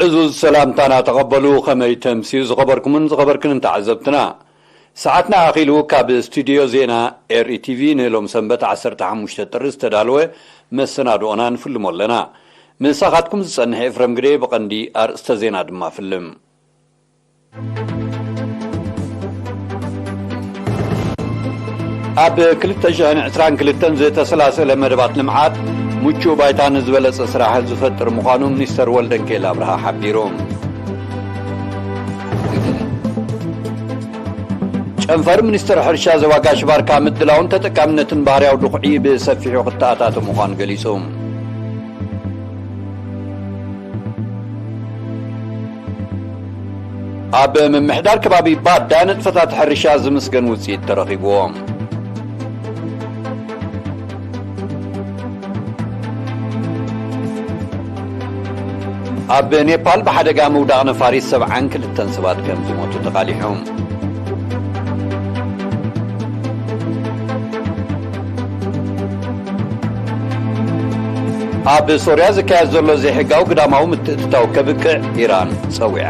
እዙ ሰላምታና ተቐበሉ። ከመይ ተምስዩ ዝኸበርኩምን ዝኸበርክንን ተዓዘብትና? ሰዓትና ኣኺሉ ካብ ስቱዲዮ ዜና ኤርኢ ቲቪ ንሎም ሰንበት ዓሰርተ ሓሙሽተ ጥሪ ዝተዳለወ መሰናድኦና ንፍልሞ ኣለና። ምሳኻትኩም ዝጸንሕ ኤፍረም ግደ። ብቐንዲ ኣርእስተ ዜና ድማ ፍልም። ኣብ ክልተ ሽሕን ዕስራን ክልተን ዝተሰላሰለ መደባት ልምዓት ምቹእ ባይታ ንዝበለጸ ስራሕ ዝፈጥር ምዃኑ ሚኒስተር ወልደንኬል ኣብርሃ ሓቢሩ። ጨንፈር ሚኒስተር ሕርሻ ዞባ ጋሽ ባርካ ምድላውን ተጠቃምነትን ባህርያዊ ድኹዒ ብሰፊሑ ክተኣታቶ ምዃኑ ገሊጹ። ኣብ ምምሕዳር ከባቢ ባዳ ንጥፈታት ሕርሻ ዝምስገን ውፅኢት ተረኺብዎ። ኣብ ኔፓል ብሓደጋ ምውዳቕ ነፋሪት ሰብዓን ክልተን ሰባት ከም ዝሞቱ ተቓሊሑ። ኣብ ሶርያ ዝካየድ ዘሎ ዘይሕጋዊ ግዳማዊ ምትእትታው ከብቅዕ ኢራን ጸዊዓ።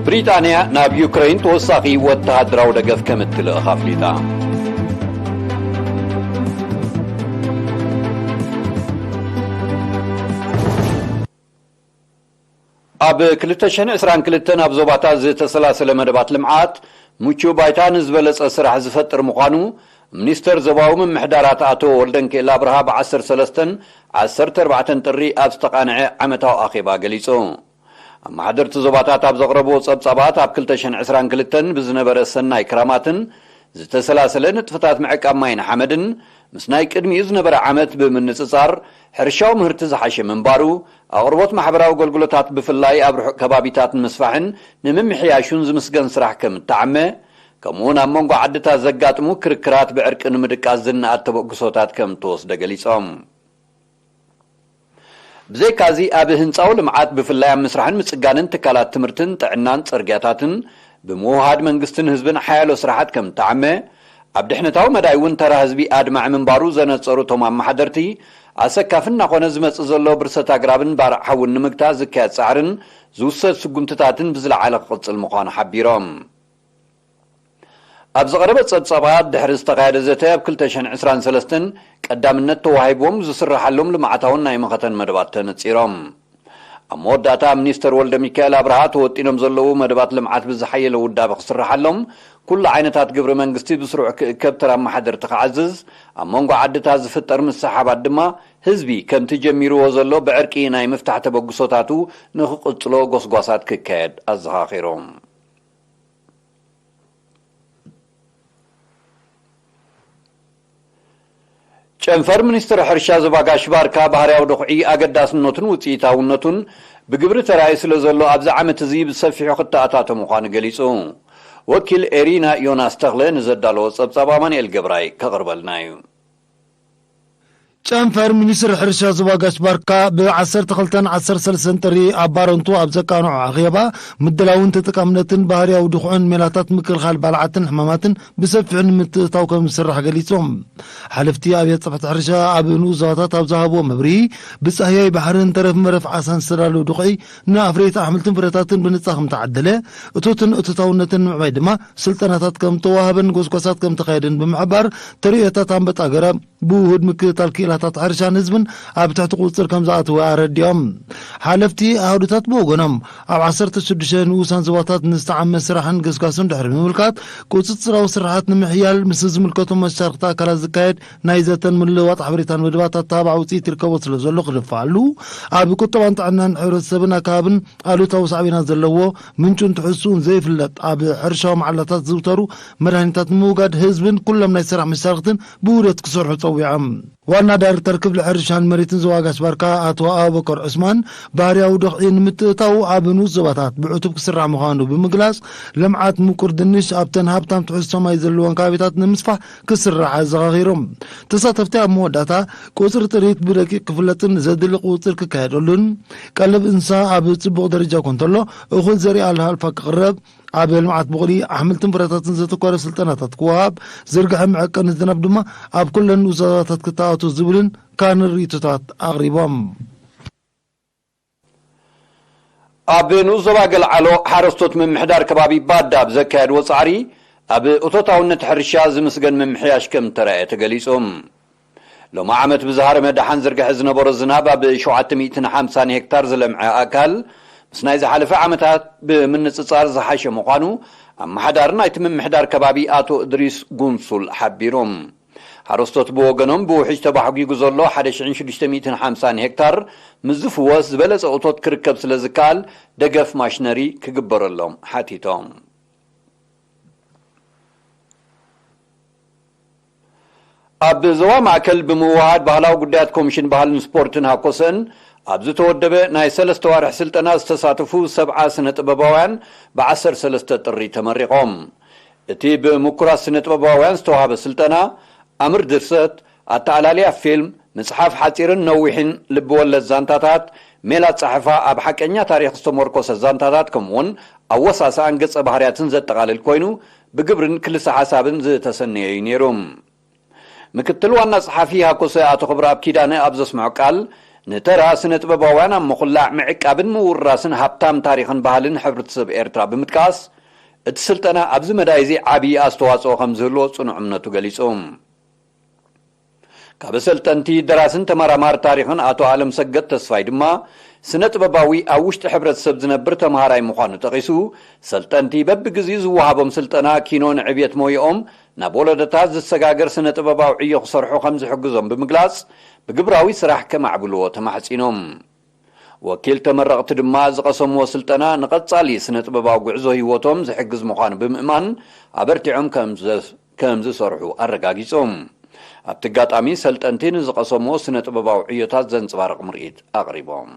ብሪጣንያ ናብ ዩክረይን ተወሳኺ ወተሃደራዊ ደገፍ ከም እትልእኽ ኣፍሊጣ። ኣብ ክልተ ሽሕን ዕስራን ክልተን ኣብ ዞባታት ዝተሰላሰለ መደባት ልምዓት ምቹእ ባይታ ንዝበለጸ ስራሕ ዝፈጥር ምዃኑ ሚኒስተር ዞባዊ ምምሕዳራት ኣቶ ወልደንኬል ኣብርሃ ብ ዓሰርተ ሰለስተን ዓሰርተ ኣርባዕተን ጥሪ ኣብ ዝተቓንዐ ዓመታዊ ኣኼባ ገሊጹ። ኣመሓደርቲ ዞባታት ኣብ ዘቕረብዎ ጸብጻባት ኣብ ክልተ ሽሕን ዕስራን ክልተን ብዝነበረ ሰናይ ክራማትን ዝተሰላሰለ ንጥፈታት ምዕቃብ ማይን ሓመድን ምስ ናይ ቅድሚኡ ዝነበረ ዓመት ብምንጽጻር ሕርሻዊ ምህርቲ ዝሓሸ ምንባሩ፣ ኣቕርቦት ማሕበራዊ ኣገልግሎታት ብፍላይ ኣብ ርሑቕ ከባቢታት ንምስፋሕን ንምምሕያሹን ዝምስገን ስራሕ ከም እተዓመ፣ ከምኡውን ኣብ መንጎ ዓድታት ዘጋጥሙ ክርክራት ብዕርቂ ንምድቃስ ዝነኣድ ተበግሶታት ከም እተወስደ ገሊጾም። ብዘይካዚ ኣብ ህንጻዊ ልምዓት ብፍላይ ኣብ ምስራሕን ምጽጋንን ትካላት ትምህርትን ጥዕናን ጽርግያታትን ብምውሃድ መንግስትን ህዝብን ሓያሎ ስራሓት ከም እተዓመ፣ ኣብ ድሕነታዊ መዳይ እውን ተራ ህዝቢ ኣድማዒ ምንባሩ ዘነጸሩ እቶም ኣመሓደርቲ፣ ኣሰካፊ እናኾነ ዝመጽእ ዘሎ ብርሰት ኣግራብን ባርዕ ሓውን ንምግታእ ዝካየድ ጻዕርን ዝውሰድ ስጉምትታትን ብዝለዓለ ክቕጽል ምዃኑ ሓቢሮም። ኣብ ዝቐረበ ጸብጻባት ድሕሪ ዝተኻየደ ዘተ ኣብ ክልተ ሽሕን ዕስራን ሰለስተን ቀዳምነት ተዋሂብዎም ዝስረሓሎም ልምዓታውን ናይ መኸተን መደባት ተነጺሮም። ኣብ መወዳእታ ሚኒስተር ወልደ ሚካኤል ኣብርሃ ተወጢኖም ዘለዉ መደባት ልምዓት ብዝሓየለ ውዳበ ክስረሓሎም፣ ኩሉ ዓይነታት ግብሪ መንግስቲ ብስሩዕ ክእከብ ተራ ኣመሓደርቲ ክዓዝዝ፣ ኣብ መንጎ ዓድታት ዝፍጠር ምስሕሓባት ድማ ህዝቢ ከምቲ ጀሚርዎ ዘሎ ብዕርቂ ናይ ምፍታሕ ተበግሶታቱ ንክቕጽሎ ጎስጓሳት ክካየድ ኣዘኻኺሮም። ጨንፈር ሚኒስትሪ ሕርሻ ዞባ ጋሽ ባርካ ባህርያዊ ድኹዒ ኣገዳስነቱን ውፅኢታውነቱን ብግብሪ ተራእዩ ስለ ዘሎ ኣብዚ ዓመት እዚ ብሰፊሑ ክተኣታቶ ምዃኑ ገሊጹ። ወኪል ኤሪና ዮናስ ተኽለ ንዘዳለዎ ጸብጻብ ኣማኑኤል ገብራይ ከቕርበልና እዩ። ጨንፈር ሚኒስትሪ ሕርሻ ዞባ ጋሽ ባርካ ብ ዓሰርተ ክልተን ዓሰርተ ሰለስተን ጥሪ ኣብ ባረንቱ ኣብ ዘቃንዖ ኣኼባ ምድላውን ተጠቃምነትን ባህርያዊ ድኹዕን ሜላታት ምክልኻል ባልዓትን ሕማማትን ብሰፊሑ ንምትእታው ከም ዝስራሕ ገሊጾም። ሓለፍቲ ኣብያተ ጽሕፈት ሕርሻ ኣብ ንኡስ ዞባታት ኣብ ዝሃብዎ መብርሂ፣ ብጻህያይ ባሕርን ተረፍ መረፍ ዓሳን ዝተዳለወ ድኹዒ ንኣፍረይቲ ኣሕምልትን ፍረታትን ብነጻ ከም ተዓደለ፣ እቶትን እቶታውነትን ንምዕባይ ድማ ስልጠናታት ከም ተዋህበን ጎስጓሳት ከም ተኻየደን ብምሕባር፣ ተርእዮታት ኣንበጣ ገረብ ብውሁድ ምክትታል ክኢላታት ሕርሻን ህዝብን ኣብ ትሕቲ ቁጽጽር ከም ዝኣተወ ኣረዲኦም። ሓለፍቲ ኣሃዱታት ብወገኖም፣ ኣብ ዓሰርተ ሽዱሽተ ንኡሳን ዞባታት ንዝተዓመ ስራሕን ገስጋስን ድሕሪ ምምልካት፣ ቁጽጽራዊ ስራሓት ንምሕያል ምስ ዝምልከቶም መሻርክቲ ኣካላት ዝካየድ ናይ ዘተን ምልውዋጥ ሓበሬታን መደባት ኣተባባዕ ውጽኢት ይርከቦ ስለ ዘሎ ክድፋኣሉ፣ ኣብ ቁጠባን ጥዕናን ሕብረተሰብን ኣከባብን ኣሉታዊ ሳዕቤናት ዘለዎ፣ ምንጩን ትሕዝትኡን ዘይፍለጥ ኣብ ሕርሻዊ መዓላታት ዝዝውተሩ መድሃኒታት ንምውጋድ ህዝብን ኩሎም ናይ ስራሕ መሻርክትን ብውህደት ክሰርሑ ጸዊዖም። ዋና ዳይሬክተር ክፍሊ ሕርሻን መሬትን ዞባ ጋሽ ባርካ ኣቶ ኣቡበከር ዑስማን፣ ባህርያዊ ድኽዒ ንምትእታው ኣብ ንኡስ ዞባታት ብዕቱብ ክስራሕ ምዃኑ ብምግላጽ፣ ልምዓት ምቁር ድንሽ ኣብተን ሃብታም ትሕዝቶ ማይ ዘለወን ከባቢታት ንምስፋሕ ክስራሕ ኣዘኻኺሮም። ተሳተፍቲ ኣብ መወዳእታ፣ ቁጽሪ ጥሪት ብደቂቕ ክፍለጥን ዘድሊ ቁጽሪ ክካየደሉን፣ ቀለብ እንስሳ ኣብ ጽቡቕ ደረጃ እኳ እንተሎ፣ እኹል ዘርኢ ኣልፋልፋ ክቕረብ፣ ኣብ ልምዓት ቡቕሊ ኣሕምልትን ፍረታትን ዘተኮረ ስልጠናታት ክወሃብ፣ ዝርግሐ መዐቀኒ ዝናብ ድማ ኣብ ኩለን ንኡስ ዞባታት ክተኣቱ ዝብልን ካልእን ርእይቶታት ኣቕሪቦም። ኣብ ንኡስ ዞባ ገልዓሎ ሓረስቶት ምምሕዳር ከባቢ ባዳ ኣብ ዘካየድዎ ጻዕሪ፣ ኣብ እቶታውነት ሕርሻ ዝምስገን ምምሕያሽ ከም ተራእየ ተገሊጹ። ሎሚ ዓመት ብዝሃረመ ደሓን ዝርግሐ ዝነበሮ ዝናብ ኣብ ሸውዓተ ሚእትን ሓምሳን ሄክታር ዝለምዐ ኣካል፣ ምስ ናይ ዝሓለፈ ዓመታት ብምንጽጻር ዝሓሸ ምዃኑ ኣመሓዳሪ ናይቲ ምምሕዳር ከባቢ ኣቶ እድሪስ ጉንሱል ሓቢሩ። ሓረስቶት ብወገኖም ብውሕጅ ተባሕጒጉ ዘሎ ሓደ ሽሕን ሽዱሽተ ሚእትን ሓምሳን ሄክታር ምስ ዝፍወስ ዝበለጸ እቶት ክርከብ ስለ ዝከኣል ደገፍ ማሽነሪ ክግበረሎም ሓቲቶም። ኣብ ዞባ ማእከል ብምውሃድ ባህላዊ ጉዳያት ኮሚሽን ባህልን ስፖርትን ሃኮሰን ኣብ ዝተወደበ ናይ ሰለስተ ዋርሕ ስልጠና ዝተሳተፉ ሰብዓ ስነ ጥበባውያን ብዓሰርተ ሰለስተ ጥሪ ተመሪቖም። እቲ ብምኩራት ስነ ጥበባውያን ዝተዋህበ ስልጠና ኣምር ድርሰት፣ ኣተኣላልያ ፊልም፣ ምጽሓፍ ሓጺርን ነዊሕን ልብወለድ ዛንታታት፣ ሜላ ኣጻሕፋ ኣብ ሓቀኛ ታሪኽ ዝተመርኮሰ ዛንታታት ከምኡውን ኣወሳስኣን ገጸ ባህርያትን ዘጠቓልል ኮይኑ ብግብርን ክልሰ ሓሳብን ዝተሰነየ እዩ ነይሩ። ምክትል ዋና ጸሓፊ ሃኮሰ ኣቶ ክብረኣብ ኪዳነ ኣብ ዘስምዖ ቃል፣ ንተራ ስነ ጥበባውያን ኣብ ምኹላዕ ምዕቃብን ምውራስን ሃብታም ታሪኽን ባህልን ሕብረተሰብ ኤርትራ ብምጥቃስ፣ እቲ ስልጠና ኣብዚ መዳይ እዚ ዓብዪ ኣስተዋጽኦ ከም ዝህልዎ ጽኑዕ እምነቱ ገሊጹ። ካብ ኣሰልጠንቲ ደራስን ተመራማር ታሪኽን ኣቶ ኣለም ሰገድ ተስፋይ ድማ፣ ስነ ጥበባዊ ኣብ ውሽጢ ሕብረተሰብ ዝነብር ተምሃራይ ምዃኑ ጠቒሱ፣ ሰልጠንቲ በብግዜኡ ዝወሃቦም ስልጠና ኪኖ ንዕብየት ሞያኦም ናብ ወለዶታት ዝሰጋገር ስነ ጥበባዊ ዕዮ ክሰርሑ ከም ዝሕግዞም ብምግላጽ፣ ብግብራዊ ስራሕ ከማዕብልዎ ተማሕጺኖም። ወኪል ተመረቕቲ ድማ ዝቐሰምዎ ስልጠና ንቐጻሊ ስነ ጥበባዊ ጉዕዞ ህይወቶም ዝሕግዝ ምዃኑ ብምእማን ኣበርቲዖም ከም ዘ-፣ ከም ዝሰርሑ ኣረጋጊጾም። ኣብቲ ኣጋጣሚ ሰልጠንቲ ንዝቐሰምዎ ስነ ጥበባዊ ዕዮታት ዘንጸባርቕ ምርኢት ኣቕሪቦም።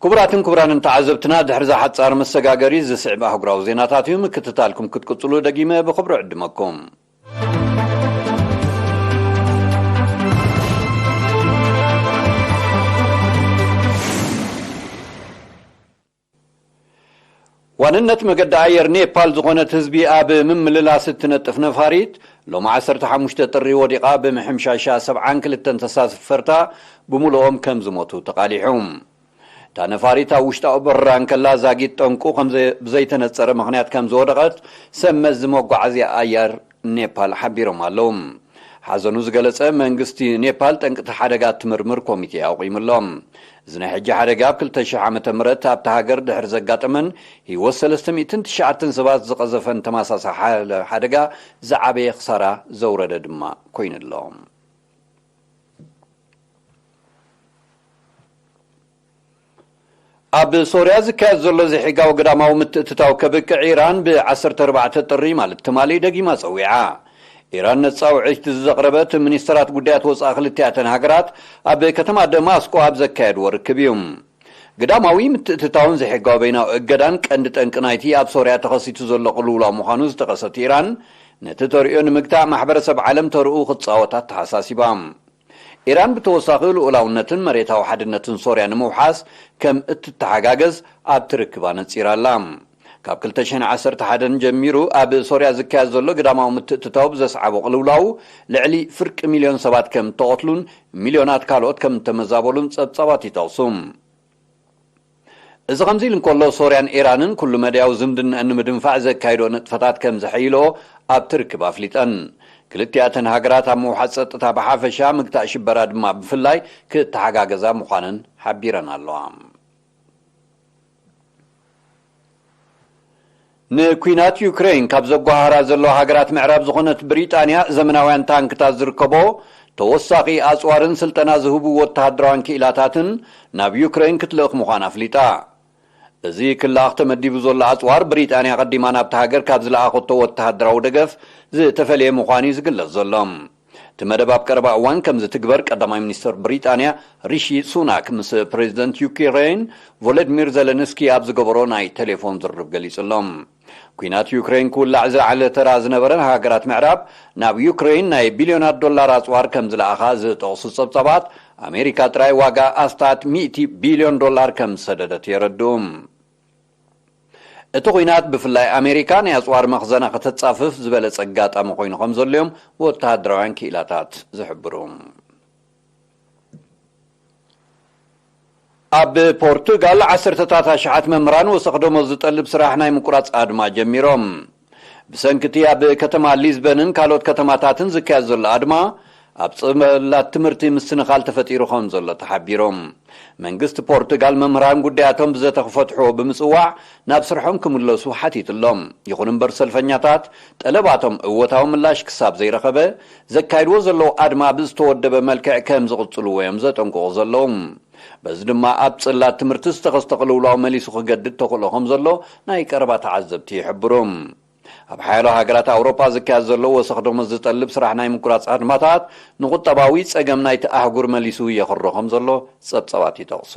ክቡራትን ክቡራንን ተዓዘብትና፣ ድሕሪ እዛ ሓጻር መሰጋገሪ ዝስዕብ ኣህጉራዊ ዜናታት እዩ። ምክትታልኩም ክትቅጽሉ ደጊመ ብኽብሪ ዕድመኩም። ዋንነት መገዲ ኣየር ኔፓል ዝኾነት ህዝቢ ኣብ ምምልላስ እትነጥፍ ነፋሪት፣ ሎሚ ዓሰርተ ሓሙሽተ ጥሪ ወዲቓ ብምሕምሻሻ ሰብዓን ክልተን ተሳፈርታ ብምሉኦም ከም ዝሞቱ ተቓሊሑ። እታ ነፋሪት ኣብ ውሽጣዊ በረራ እንከላ ዛጊት ጠንቁ ከም ዘ-፣ ብዘይተነጸረ ምኽንያት ከም ዝወደቐት ሰብ መዚ መጓዓዝያ ኣየር ኔፓል ሓቢሮም ኣለዉ። ሓዘኑ ዝገለጸ መንግስቲ ኔፓል፣ ጠንቅቲ ሓደጋ ትምርምር ኮሚቴ ኣቑሙ ኣሎ። እዚ ናይ ሕጂ ሓደጋ ኣብ ክልተ ሽሕ ዓመተ ምህረት ኣብታ ሃገር ድሕሪ ዘጋጠመን ህይወት ሰለስተ ሚእትን ትሽዓተን ሰባት ዝቐዘፈን ተመሳሳሊ ሓ-፣ ሓደጋ ዝዓበየ ክሳራ ዘውረደ ድማ ኮይኑ ኣሎ። ኣብ ሶርያ ዝካየድ ዘሎ ዘይሕጋዊ ግዳማዊ ምትእትታው ከብቅዕ ኢራን ብ ዓሰርተ ኣርባዕተ ጥሪ ማለት ትማሊ ደጊማ ጸዊዓ። ኢራን ነጻውዒት ዘቕረበት ሚኒስተራት ጉዳያት ወጻኢ ክልቲኣተን ሃገራት ኣብ ከተማ ደማስቆ ኣብ ዘካየድዎ ርክብ እዩ። ግዳማዊ ምትእትታውን ዘይሕጋዊ በይናዊ እገዳን ቀንዲ ጠንቂ ናይቲ ኣብ ሶርያ ተኸሲቱ ዘሎ ቅልውላው ምዃኑ ዝጠቐሰት ኢራን፣ ነቲ ተርእዮ ንምግታእ ማሕበረሰብ ዓለም ተርኡ ክትጻወት ኣተሓሳሲባ። ኢራን ብተወሳኺ ልኡላውነትን መሬታዊ ሓድነትን ሶርያ ንምውሓስ ከም እትተሓጋገዝ ኣብቲ ርክብ ኣነጺራ ኣላ። ካብ ክልተ ሽሕን ዓሰርተ ሓደን ጀሚሩ ኣብ ሶርያ ዝካየድ ዘሎ ግዳማዊ ምትእትታው ብዘስዓቦ ቅልውላው ልዕሊ ፍርቂ ሚልዮን ሰባት ከም እተቐትሉን ሚልዮናት ካልኦት ከም እተመዛበሉን ጸብጻባት ይጠቕሱ። እዚ ከምዚ ኢሉ እንከሎ፣ ሶርያን ኢራንን ኩሉ መዳያዊ ዝምድናኣን ንምድንፋዕ ዘካይዶ ንጥፈታት ከም ዘሐይልኦ ኣብቲ ርክብ ኣፍሊጠን። ክልቲኣተን ሃገራት ኣብ ምውሓስ ጸጥታ ብሓፈሻ፣ ምግታእ ሽበራ ድማ ብፍላይ ክተሓጋገዛ ምዃነን ሓቢረን ኣለዋ። ንኲናት ዩክሬን ካብ ዘጓሃራ ዘለዋ ሃገራት ምዕራብ ዝኾነት ብሪጣንያ፣ ዘመናውያን ታንክታት ዝርከቦ ተወሳኺ ኣጽዋርን ስልጠና ዝህቡ ወተሃደራውያን ክኢላታትን ናብ ዩክሬን ክትልእኽ ምዃና ኣፍሊጣ። እዚ ክለኣኽ ተመዲቡ ዘሎ ኣጽዋር፣ ብሪጣንያ ቀዲማ ናብታ ሃገር ካብ ዝለኣኸቶ ወተሃደራዊ ደገፍ ዝተፈልየ ምዃኑ እዩ ዝግለጽ ዘሎ። እቲ መደብ ኣብ ቀረባ እዋን ከም ዝትግበር ቀዳማይ ሚኒስትር ብሪጣንያ ሪሺ ሱናክ ምስ ፕሬዚደንት ዩክሬን ቮሎዲሚር ዘለንስኪ ኣብ ዝገበሮ ናይ ቴሌፎን ዝርርብ ገሊጹ ኣሎ። ኲናት ዩክሬን ክውላዕ ዝለዓለ ተራ ዝነበረን ሃገራት ምዕራብ ናብ ዩክሬን ናይ ቢልዮናት ዶላር ኣጽዋር ከም ዝለኣኻ ዝጠቕሱ ጸብጻባት፣ ኣሜሪካ ጥራይ ዋጋ ኣስታት ሚእቲ ቢልዮን ዶላር ከም ዝሰደደት የረድኡ። እቲ ኲናት ብፍላይ ኣሜሪካ ናይ ኣጽዋር መኽዘና ከተጻፍፍ ዝበለጸ ኣጋጣሚ ኮይኑ ከም ዘሎ እዮም ወተሃደራውያን ክኢላታት ዝሕብሩ። ኣብ ፖርቱጋል ዓሰርተታት ኣሽሓት መምህራን ወሰኽ ደሞዝ ዝጠልብ ስራሕ ናይ ምቁራጽ ኣድማ ጀሚሮም። ብሰንኪ እቲ ኣብ ከተማ ሊዝበንን ካልኦት ከተማታትን ዝካየድ ዘሎ ኣድማ፣ ኣብ ጽላት ትምህርቲ ምስንኻል ተፈጢሩ ከም ዘሎ ተሓቢሩ። መንግስቲ ፖርቱጋል መምህራን ጉዳያቶም ብዘተ ክፈትሕዎ ብምጽዋዕ ናብ ስርሖም ክምለሱ ሓቲቱ ኣሎ። ይኹን እምበር ሰልፈኛታት ጠለባቶም እወታዊ ምላሽ ክሳብ ዘይረኸበ ዘካይድዎ ዘለዉ ኣድማ ብዝተወደበ መልክዕ ከም ዝቕጽልዎ እዮም ዘጠንቅቑ ዘለዉ። በዚ ድማ ኣብ ጽላት ትምህርቲ ዝተኸስተ ቅልውላው መሊሱ ክገድድ ተኽእሎ ከም ዘሎ ናይ ቀረባ ተዓዘብቲ ይሕብሩ። ኣብ ሓያሎ ሃገራት ኣውሮጳ ዝካየድ ዘሎ ወሰኽ ደሞዝ ዝጠልብ ስራሕ ናይ ምቁራጽ ኣድማታት ንቁጠባዊ ጸገም ናይቲ ኣህጉር መሊሱ የኽሮ ከም ዘሎ ጸብጻባት ይጠቕሱ።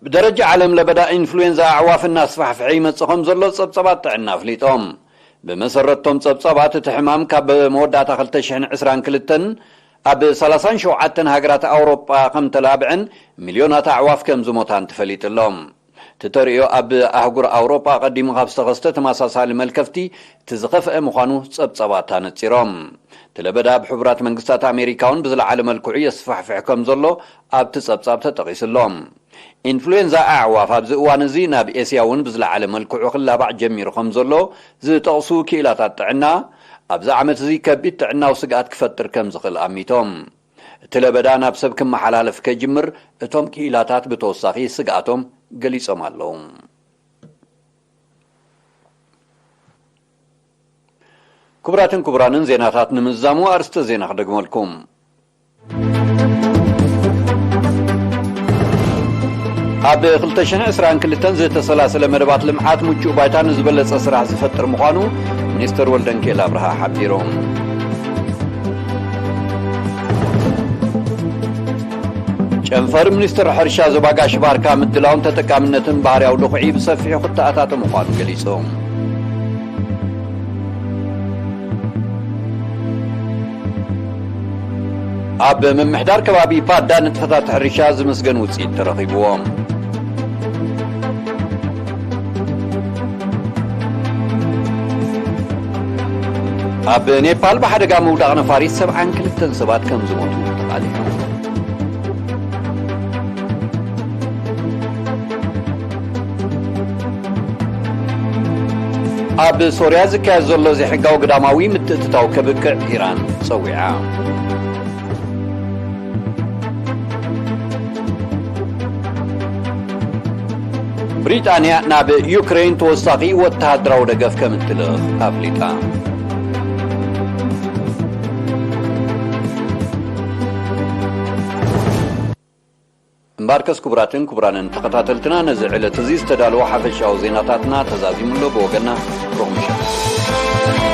ብደረጃ ዓለም ለበዳ ኢንፍሉዌንዛ ኣዕዋፍ እናስፋሕፍሐ ይመጽእ ከም ዘሎ ጸብጻባት ጥዕና ኣፍሊጦም። ብመሰረቶም ጸብጻባት እቲ ሕማም ካብ መወዳእታ ክልተ ሽሕን ዕስራን ክልተን ኣብ ሰላሳን ሸውዓተን ሃገራት ኣውሮጳ ከም ተላብዐን ሚልዮናት ኣዕዋፍ ከም ዝሞታን ተፈሊጡ ኣሎ። እቲ ተርእዮ ኣብ ኣህጉር ኣውሮጳ ቀዲሙ ካብ ዝተኸስተ ተመሳሳሊ መልከፍቲ እቲ ዝኸፍአ ምዃኑ ጸብጻባት ኣነጺሮም። እቲ ለበዳ ኣብ ሕቡራት መንግስታት ኣሜሪካ እውን ብዝለዓለ መልክዑ የስፋሕፍሕ ከም ዘሎ ኣብቲ ጸብጻብ ተጠቒሱ ኣሎ። ኢንፍሉዌንዛ ኣዕዋፍ ኣብዚ እዋን እዚ ናብ ኤስያ እውን ብዝለዓለ መልክዑ ክላባዕ ጀሚሩ ከም ዘሎ ዝጠቕሱ ክኢላታት ጥዕና፣ ኣብዚ ዓመት እዚ ከቢድ ጥዕናዊ ስግኣት ክፈጥር ከም ዝኽእል ኣሚቶም። እቲ ለበዳ ናብ ሰብ ክመሓላለፍ ከጅምር እቶም ክኢላታት ብተወሳኺ ስግኣቶም ገሊጾም ኣለዉ። ክቡራትን ክቡራንን ዜናታት ንምዝዛሙ ኣርእስተ ዜና ክደግመልኩም። ኣብ ክልተ ሽሕን ዕስራን ክልተን ዝተሰላሰለ መደባት ልምዓት ምቹእ ባይታ ንዝበለጸ ስራሕ ዝፈጥር ምዃኑ ሚኒስትር ወልደንኬል ኣብርሃ ሓቢሩ። ጨንፈር ሚኒስትር ሕርሻ ዞባ ጋሽ ባርካ ምድላውን ተጠቃምነትን ባህርያዊ ድኹዒ ብሰፊሑ ክተኣታተ ምዃኑ ገሊጹ። ኣብ ምምሕዳር ከባቢ ፓዳ ንጥፈታት ሕርሻ ዝምስገን ውፅኢት ተረኺብዎ። ኣብ ኔፓል ብሓደጋ ምውዳቕ ነፋሪት ሰብዓን ክልተን ሰባት ከም ዝሞቱ ተቓሊዑ። ኣብ ሶርያ ዝካየድ ዘሎ ዘይሕጋዊ ግዳማዊ ምትእትታው ከብቅዕ ኢራን ጸዊዓ። ብሪጣንያ ናብ ዩክሬን ተወሳኺ ወተሃደራዊ ደገፍ ከም እትልእኽ ኣፍሊጣ። እምበኣርከስ ክቡራትን ክቡራንን ተኸታተልትና፣ ነዚ ዕለት እዚ ዝተዳለወ ሓፈሻዊ ዜናታትና ተዛዚሙ ኣሎ። ብወገንና ርኹም ምሸት።